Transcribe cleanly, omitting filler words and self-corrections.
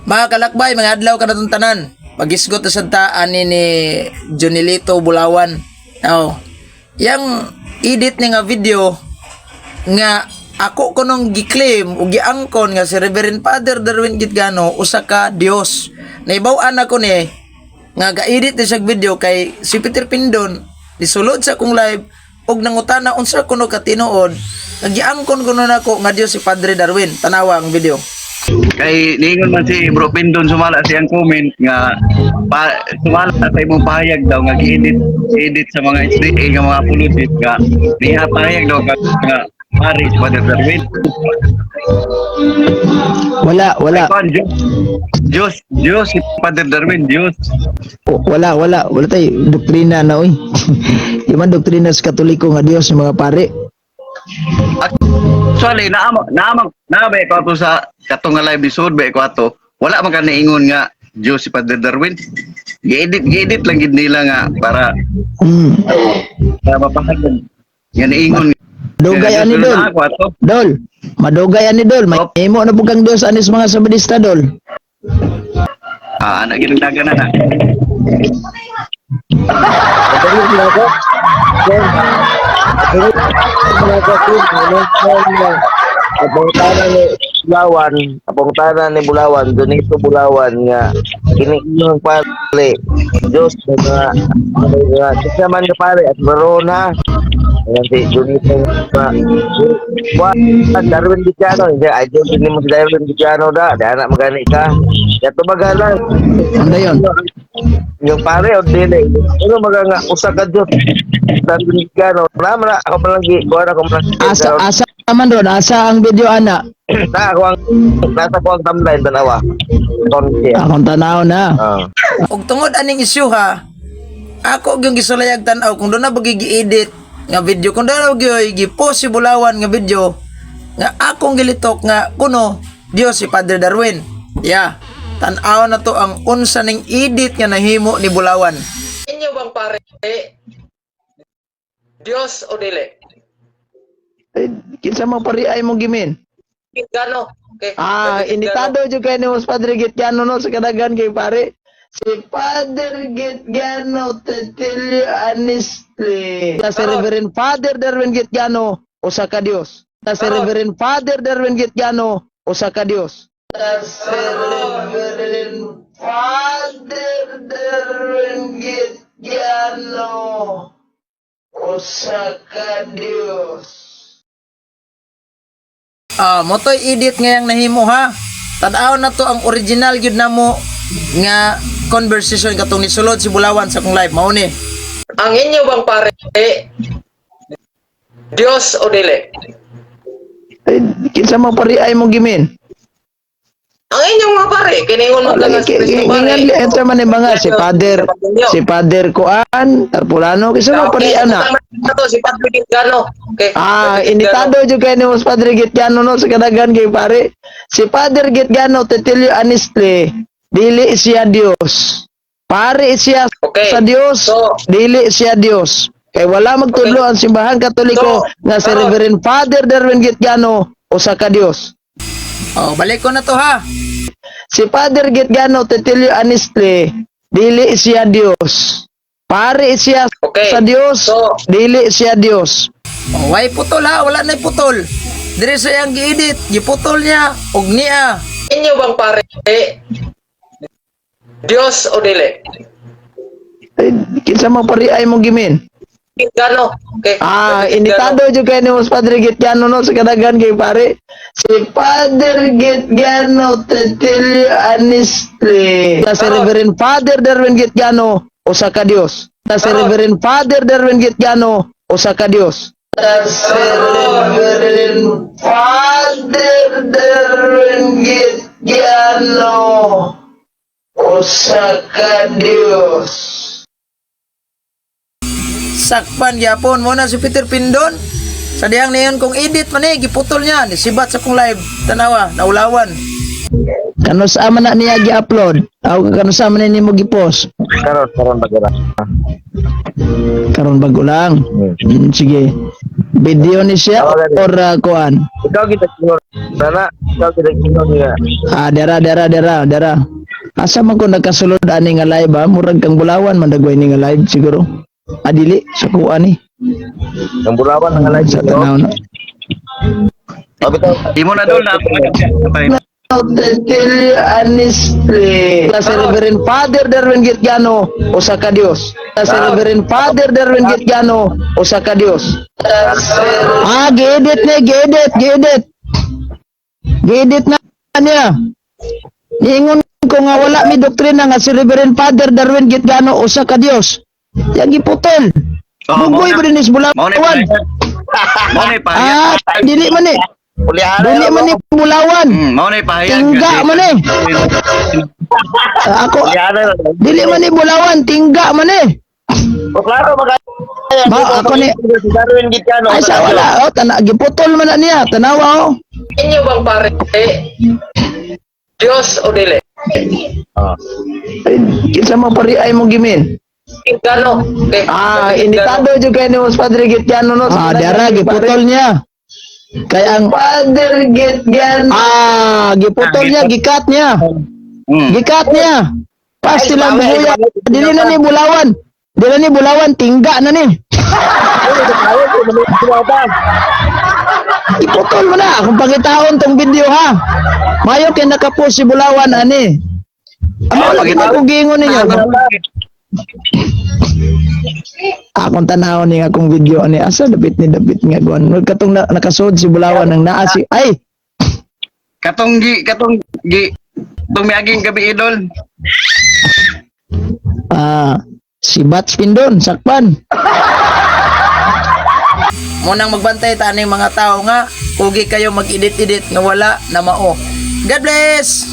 Mga kalakbay, mga adlaw kanatong tanan. Pagisgot na sad ta ani ni Jonilito Bulawan. Oh. Yang edit niya nga video nga ako kunong gi-claim o giangkon nga si Reverend Father Darwin Gitgano usa ka Dios. Naibaw-an ako ni nga ga-edit ni siya video kay si Peter Pindon nisulod sa akong live og nangutana unsa kuno ka tinuod nga giangkon kuno nako nga Dios si Padre Darwin. Tanawa ang video. Kay niingon man si Bro Pindon, sumala siyang comment nga pa, sumala sa imong pahayag daw nga gi-edit edit sa mga SDA nga mga apologist nga niya pahayag daw ka nga pare si Father Darwin. Wala, wala. Ay, kuan, Diyos, Diyos, Diyos si Father Darwin, Diyos. Wala, wala. Wala tay doktrina na oy. Di man doktrina sa Katoliko nga Dios ng mga pare. Actually, naama naama naama ko ato sa katong nga live ni Sud ba ko ato. Wala man ka niingon nga Diyos si Father Darwin. Gi-edit gi-edit lang gid nila nga para para mapahayag nga niingon Dugay nga ani Diyos dol. na ako ato. Dol. Madugay ani dol. May imo na pud kang Dios ani sa mga Sabadista, dol. Ah, ana gid ang dagan na. Madali na ako. Sir, madali na ako, sir. Apong tanan ni Bulawan, apong tanan ni Bulawan, Donito Bulawan nga kini inyong pare, Diyos nga nga kasi man nga pare at Verona. Ayan si Donito nga wa Darwin Viciano, hindi idol din mo si Darwin Viciano da, di anak magani ka. Ya tumagalan Ano yun? yung pare o dili. Ano maga nga usa ka Diyos. Darwin Viciano, na man ako man lang gi kuan ako man lang Asa asa man ron, asa ang video ana? Na ako ang nasa ko ang timeline, tanawa. Konti. Akong tanaw na. Ah. Og tungod aning issue ha, ako gyung gisulayag tan-aw kung doon na ba gi-edit nga video, kung doon na ba gi-post si Bulawan nga video nga akong gilitok nga kuno Dios si Padre Darwin. Yeah. Tan-aw na to ang unsa ning edit nga nahimo ni Bulawan. Inyo bang pare Dios o dili? Eh, kinsa man pare ay mong gimin? Gano. Okay. Ah, Gano. initado jud kay ni mas Padre Gitgano no sa kadagan kay pare. Si Padre Gitgano Tetilio Anistle. Si Reverend Father Darwin Gitgano usa ka Dios. Si Reverend Father Darwin Gitgano usa ka Dios. Si Reverend Father Darwin Gitgano usa ka Dios. Ah, motoy edit ngayang nahimo ha. Tan-aw na to ang original gyud namo nga conversation katong nisulod si Bulawan sa akong live mao ni. Ang inyo bang pare Dios o dili? Eh, kinsa man pare ay mong gimin? Ang inyong mga pare kiningon mo Lagi nga si Kristo pare. ingan ito man yung mga si Father Kuan Tarpulano kasi mo pare ana. To si Padre Gano. Okay. Ah, Padre Gitgano. initado jud kay ni mas Padre Gitgano no sa kadagan kay pare. Si Father Gitgano Tetilio Anistle dili siya Dios. Pare siya Okay. sa Dios, So, dili siya Dios. Kay wala magtudlo ang simbahan Katoliko So, nga si karon. Reverend Father Darwin Gitgano usa ka Dios. Oh, balik ko na to ha. Si Father Gitgano Tetilio Anistle dili siya Dios. Pare siya Okay. sa Dios, So, dili siya Dios. Oh, way putol ha, wala na putol. Dire sa iyang gi-edit, giputol niya og niya. Inyo bang pare Dios o dili? Eh, kinsa man pare ay mong gimin? Gano. Okay. Ah, Padre Gitgano. initado jud kay ni mas Padre Gitgano no sa kadagan kay pare. Si Father Gitgano Tetilio Anistle. Si Reverend Father Darwin Gitgano usa ka Dios. Si Reverend Father Darwin Gitgano usa ka Dios. Si Reverend Father Darwin Gitgano usa ka Dios. Sakpan gyapon mo na si Peter Pindon. Sa dihang niyon kung edit man eh, giputol niya ni sibat sa kong live. Tanawa, naulawan. Kano sa man na niya gi-upload? Aw kano sa man ni mo gi-post? Karon karon bago ra. Karon bago lang. Sige. Video ni siya Oh, gani. or kuan? Ikaw kita ingon na, ikaw kita ingon nga. Ah, dara dara dara dara. Asa man ko nakasulod ani nga live ha? Murag kang Bulawan man dagway ni nga live siguro. Adili sa kuan ni. Ang Bulawan ang live Sa tanaw na. Oh, bitaw. Imo na dol na. Honestly, si Reverend Father Darwin Gitgano usa ka Dios. Si Reverend Father Darwin Gitgano usa ka Dios. Ah, gi-edit ni, gi-edit, gi-edit. Gi-edit na niya. Niingon ko nga wala mi doktrina nga si Reverend Father Darwin Gitgano usa ka Dios. Yang giputol. Oh, Bugoy ba din is Mao na Bulawan? Mao na pahayag. Ah, dili man ni. Ulihan. Dili man ni Bulawan. Mao na pahayag. Tingga man eh. Ako, Ulihan. dili man ni Bulawan, tingga man eh. O klaro maka. Ba, ako ni- Si Darwin Gitano. Ay sa wala, oh, tana, giputol man na niya, tanawa oh. Inyo bang pare Diyos o dili? Ay, kinsa mo pari ay mo gimin. Gitgano. Okay. Ah, initado jud kay ni Mas Padre Gitgano no. Ah, dara giputol niya. Kay ang Padre Gitgano. Ah, giputol niya, gikat niya. Gikat niya. Pasti lang buya. Dili na ni Bulawan. Dili na ni Bulawan, tingga na ni. Iputol mo na kung pangitaon tong video ha. Mayo kay nakapost si Bulawan ani. Amo lagi na kung giingon ninyo. Akong tanaw ni akong video ani asa dapit ni dapit nga kuan. Katong na, nakasuod si Bulawan ang naa si ay Katong gi katong miaging gabi idol. ah si Bats Pindon sakpan. Munang magbantay ta aning mga tao nga kugi kayo mag-edit-edit nga wala na mao. God bless!